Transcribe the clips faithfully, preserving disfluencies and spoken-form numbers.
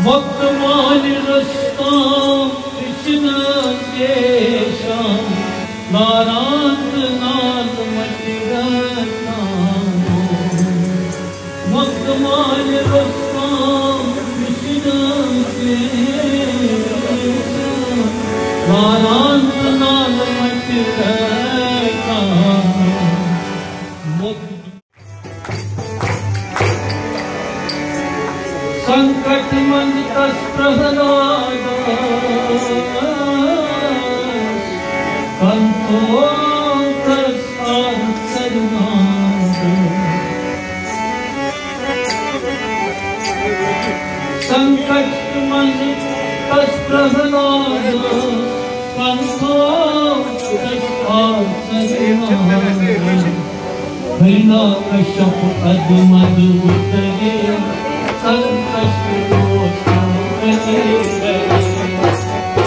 وقت مالہِ رستم تہِ چھِنہٕ پیشان، لاران تہٕ نالہٕ مَتہِ رٹان۔ وقت مالہِ رستم تہِ چھِنہٕ پیشان، لاران تہٕ نالہٕ مَتہِ رٹان۔ وقت سنکٹ منٛز تس پرہلادس، سنتوکس آو سرناد۔ سنکٹ منٛز تس پرہلادس، سنتوکس آو سرناد۔ ہرنا کشپ ادمد اترے، سنکشٹ دوست کرے۔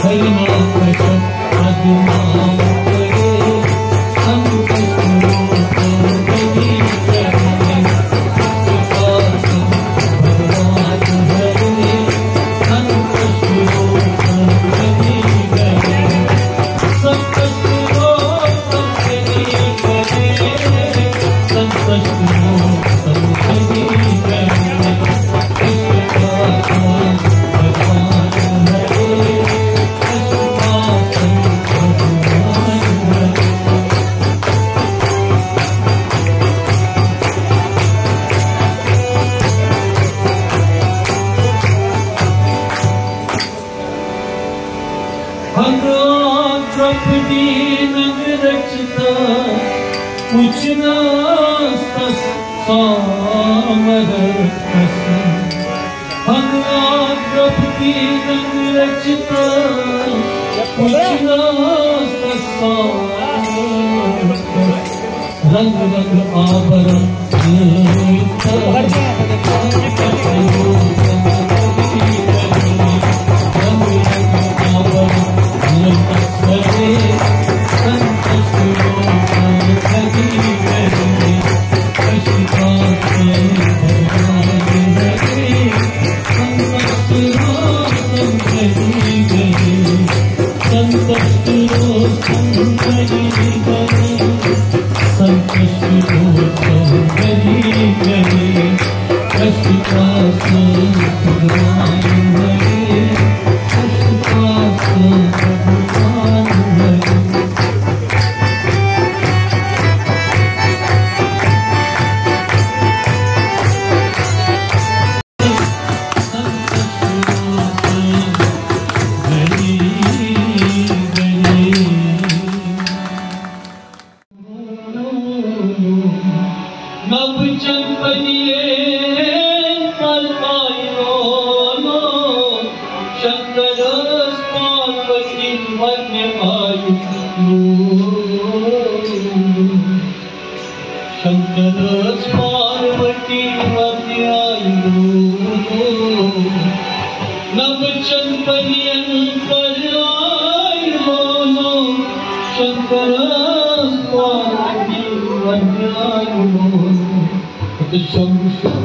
ہرنا کشپ ادمد اترے، سنکشٹ دوست کرے۔ بھگوان ہرے، سنکشٹ دوست کرے۔ ہنگا درپدی ننگ رچتا، پوچھناس تس سامر کس۔ ہنگا درپدی ننگ رچتا، پوچھناس تس سامر کس۔ رنگ رنگ آبرن نبچن پنیے پل آئی لولو، شنکرس پاروتی ورنہ آئی لولو۔ شنکرس پاروتی ورنہ آئی لولو۔ نبچن پنین پر آئی لولو، شنکرس پاروتی ورنہ آئی لولو۔ شم شم